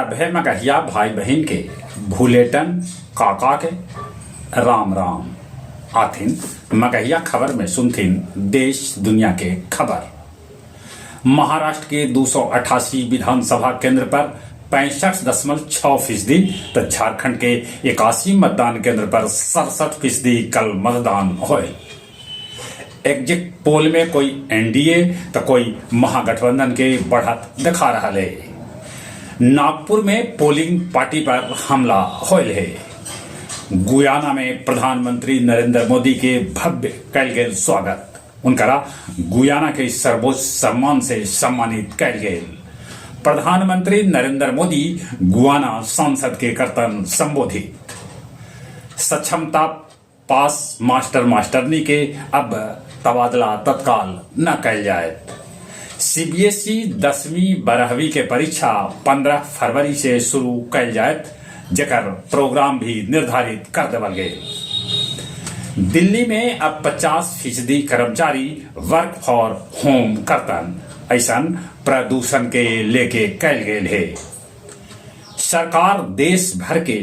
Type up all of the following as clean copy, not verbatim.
सभे मगहिया भाई बहिन के भूलेटन काका के राम राम। आथिन मगहिया खबर में सुनथिन देश दुनिया के खबर। महाराष्ट्र के 288 विधानसभा केंद्र पर 65.6% त झारखंड के 81 मतदान केंद्र पर 67% कल मतदान होयल। एग्जिट पोल में कोई एनडीए तो कोई महागठबंधन के बढ़त दिखा रहा है। नागपुर में पोलिंग पार्टी पर हमला होयल है। गुयाना में प्रधानमंत्री नरेंद्र मोदी के भव्य कैल गेल स्वागत। उनकरा गुयाना के सर्वोच्च सम्मान से सम्मानित कैल गेल। प्रधानमंत्री नरेंद्र मोदी गुयाना सांसद के करतन संबोधित। सक्षमता पास मास्टर मास्टरनी के अब तबादला तत्काल न कैल जायत। सीबीएसई 10वीं 12वीं के परीक्षा 15 फरवरी से शुरू कैल जायत, जेकर प्रोग्राम भी निर्धारित कर देवल गेल। दिल्ली में अब 50% कर्मचारी वर्क फॉर होम करतन, ऐसन प्रदूषण के लेके कैल गेल है। सरकार देश भर के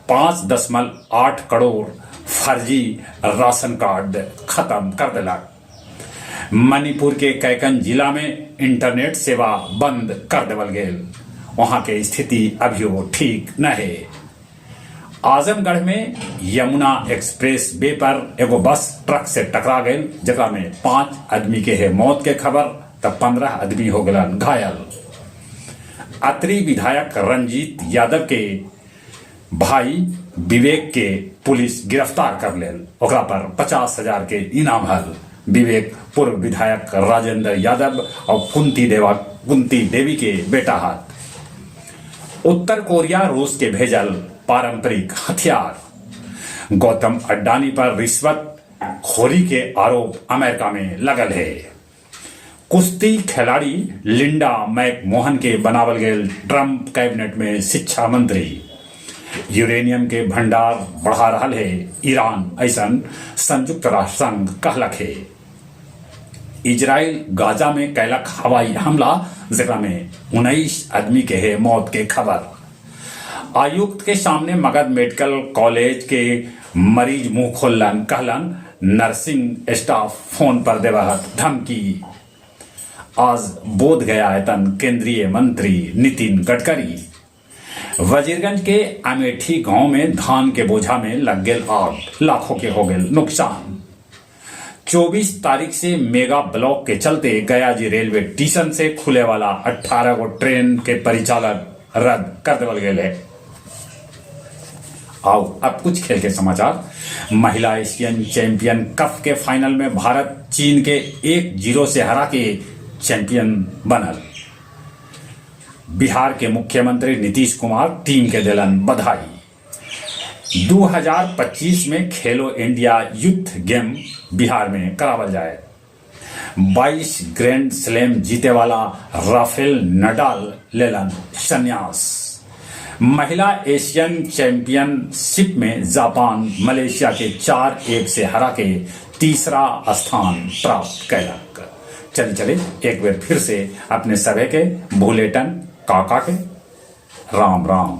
5.8 करोड़ फर्जी राशन कार्ड खत्म कर देलक। मणिपुर के कैकन जिला में इंटरनेट सेवा बंद कर देवल गेल। वहां के स्थिति अभियो ठीक न है। आजमगढ़ में यमुना एक्सप्रेस वे पर एगो बस ट्रक से टकरा गईल, जेकरा में 5 आदमी के है मौत के खबर त 15 आदमी हो गलन घायल। अतरी विधायक रंजीत यादव के भाई विवेक के पुलिस गिरफ्तार कर लेल। ओकरा पर 50,000 के इनाम हल। विवेक पूर्व विधायक राजेंद्र यादव और कुंती देवी के बेटा हत। उत्तर कोरिया रूस के भेजल पारंपरिक हथियार। गौतम अड्डानी पर रिश्वत खोरी के आरोप अमेरिका में लगल है। कुश्ती खिलाड़ी लिंडा मैकमोहन के बनावल गेल ट्रंप कैबिनेट में शिक्षा मंत्री। यूरेनियम के भंडार बढ़ा रहा है ईरान, ऐसन संयुक्त राष्ट्र संघ कहलक है। इजराइल गाजा में कैलक हवाई हमला, जेकरा में 19 आदमी के है मौत के खबर। आयुक्त के सामने मगध मेडिकल कॉलेज के मरीज मुंह खोलन, कहलन नर्सिंग स्टाफ फोन पर देवहत धमकी। आज बोध गया आयतन केंद्रीय मंत्री नितिन गडकरी। वजीरगंज के अमेठी गांव में धान के बोझा में लग गेल आग, लाखों के हो गेल नुकसान। 24 तारीख से मेगा ब्लॉक के चलते गया जी रेलवे स्टेशन से खुले वाला 18 गो ट्रेन के परिचालन रद्द कर देवल गेल है। आओ अब कुछ खेल के समाचार। महिला एशियन चैंपियन कप के फाइनल में भारत चीन के 1-0 से हरा के चैंपियन बनल। बिहार के मुख्यमंत्री नीतीश कुमार टीम के दिलन बधाई। 2025 में खेलो इंडिया यूथ गेम बिहार में करावल जाए। 22 ग्रैंड स्लैम जीते वाला राफेल नडाल लेलन संन्यास। महिला एशियन चैंपियनशिप में जापान मलेशिया के 4-1 से हरा के तीसरा स्थान प्राप्त कैलक। चल चले एक बार फिर से अपने सभे के भूलेटन काका के राम राम।